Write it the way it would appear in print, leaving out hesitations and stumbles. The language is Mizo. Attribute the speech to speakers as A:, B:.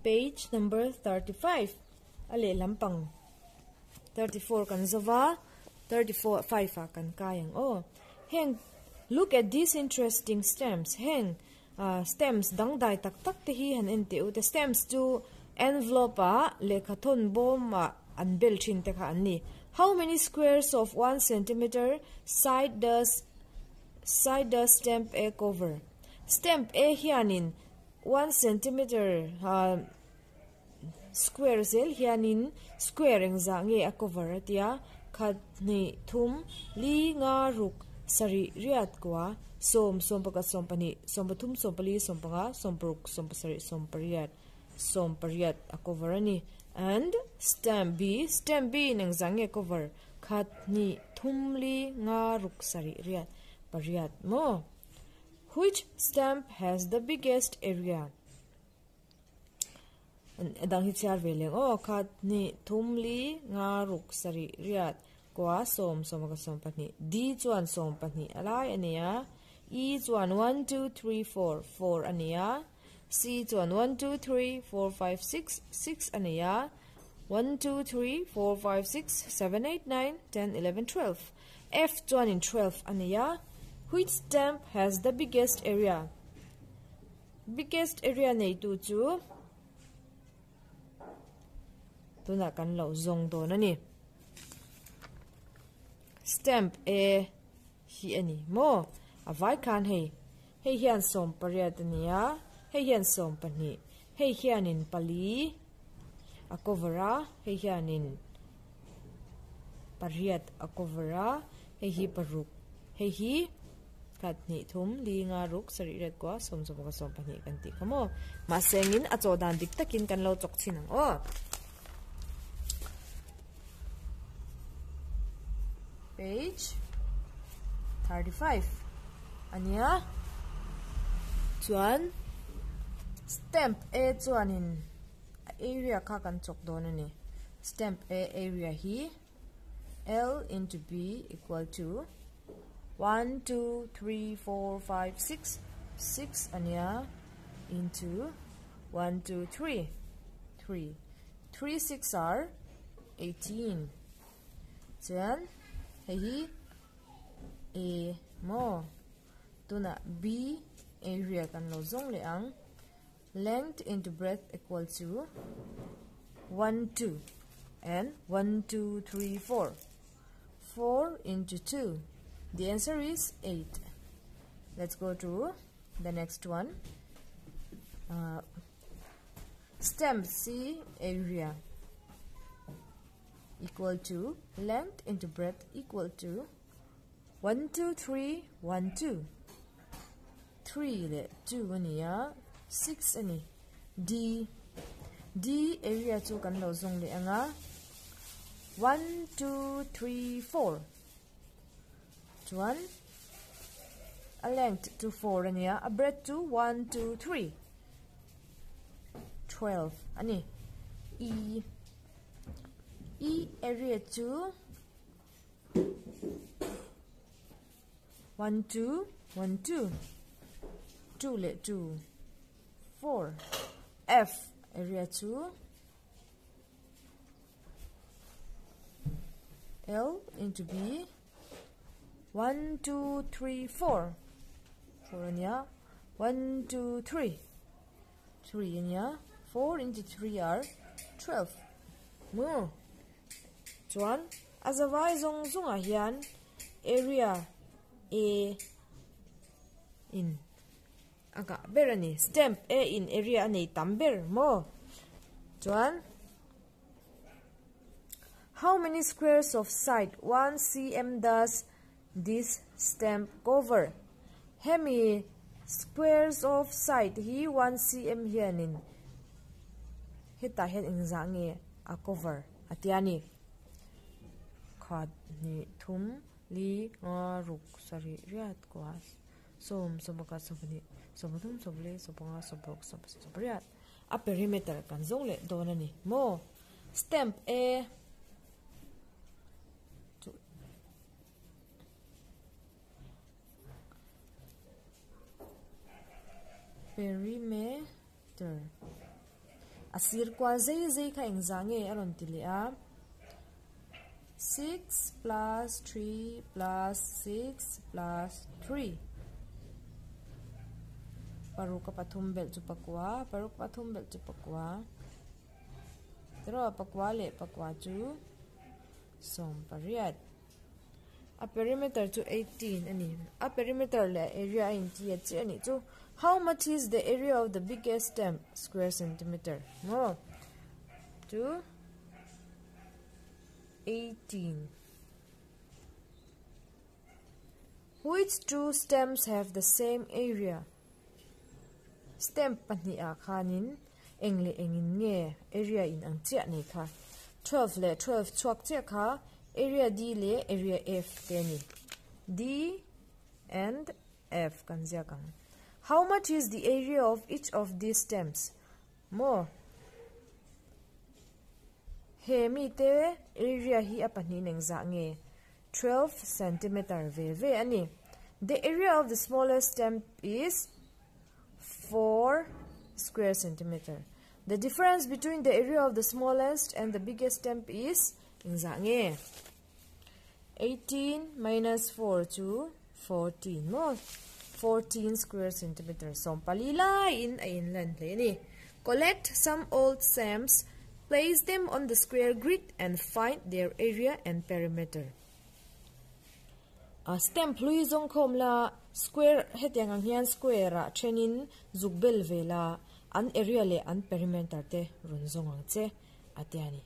A: Page number 35 a lehlam pang 34 kan zova 34 5 ah kan kai ang aw. Heng look at these interesting stamps heng ah stamps dangdai tak tak te hi han en teh u te stamps chu envelope ah lehkha thawn bawm ah an bel thin te kha an ni. How many squares of one centimeter side does side does stamp A cover? Stamp A hianin one centimeter ah square zel hianin square engzah nge a cover a tia khat hnih thum li nga ruk sarih riat kua sawm sawm pakhat sawm pahnih sawm pathum sawm pali sawm panga sawm paruk sawm pasarih sawm pariat sawm pariat a cover a ni and stamp b stamp b in engzah nge cover khat hnih thum li nga ruk sarih riat pariat maw which stamp has the biggest area. A dang hi chhiar ve leng aw khat hnih thum li nga ruk sarih riat kua sawm sawm pakhat sawm pahnih D chuan sawm pahnih a lai a ni a E chuan one two three four four a ni a C chuan one two three four five six six a ni a one two three four five six seven eight nine ten eleven twelve F chuanin twelve a ni a which stamp has the biggest area. Biggest area neitu chu tunah kan lo zawng dawn a ni. Stamp A hi a ni maw? A vai khan hei hei hian sawm pariat a ni a, hei hian sawm pahnih, hei hianin pali a cover a, hei hianin pariat a cover a, hei hi paruk, hei hi khat hnih thum li nga ruk sarih riat kua sawm sawm pakhat sawm pahnih kan tih kha maw mahse engin a chaw dan dik takin kan lo chawk chhin ang aw page 35 ania chuan stamp a chuanin a area kha kan chawk dawn ani stamp a area hi L into B equal to 1, 2, 3, 4, 5, 6, 6 ania into 1, 2, 3, 3. 3, 6 are 18. Chuan hei hi A maw tunah B area kan lo zawng leh ang. Length into breadth equal to 1, 2 and 1, 2, 3, 4. 4 into 2. The answer is 8. Let's go to the next one. Uh, stem C area equal to length into breadth equal to 1, 2, 3, 1, 2. 3 leh 2 a ni a, 6 a ni. D D area chu kan lo zawng leh ang a, 1, 2, 3, 4 chuan a length chu 4 a ni a, a breadth chu 1, 2, 3 12 a ni. E E area chu 1 2 1 2 2 leh 2 4 F area chu L into B 1 2 3 4 4 ania 1 2 3 3 ania 4 into 3 are 12 mu chuan a zavai zawng zawngah hian area A in a kah ber a ni. Stamp A in area a nei tam ber maw? Chuan How many squares of side 1 cm does this stamp cover? Hemi squares of side hi 1 cm hianin hetah hian engzah nge a cover a tia ni. Khat hnih thum li nga ruk sarih riat kua sawm sawm pakhat sawm pahnih sawm pathum sawm pali sawm panga sawm paruk sawm pasarih sawm pariat a perimeter kan zawng leh dawn a ni maw stamp A chu perimeter. A sir kual zei zei kha engzah nge a rawn ti leh a. 6 plus 3 plus 6 plus 3 Paruk a pathum belh chu pakua, paruk pathum belh chu pakua. Tiraw pakua leh pakua chu 18. A perimeter chu 18 a ni. A perimeter leh a area a inti a chiah a nih chu. How much is the area of the biggest stamp square centimeter maw chu 18. Which two stamps have the same area? Stamp pahnihah khanin eng leh engin nge area in ang chiah nei kha? 12 leh 12 chhuak chiah kha area D leh area F te a ni. D and F kan ziak ang. How much is the area of each of these stamps? Maw? He mite area hi a pahnih engzah nge? 12 centimeter ve ve a ni. The area of the smallest stamp is 4 square centimeter. The difference between the area of the smallest and the biggest stamp is engzah nge? 18 minus 4 chu 14 maw? 14 square centimeter. 14 laiin a inlan hle a ni. Collect some old stamps, place them on the square grid and find their area and perimeter. A stamp hlui zawng khawm la, square hetiang ang hian square ah thenin zuk bel ve la, an area leh an perimeter te rawn zawng ang che a ti a ni.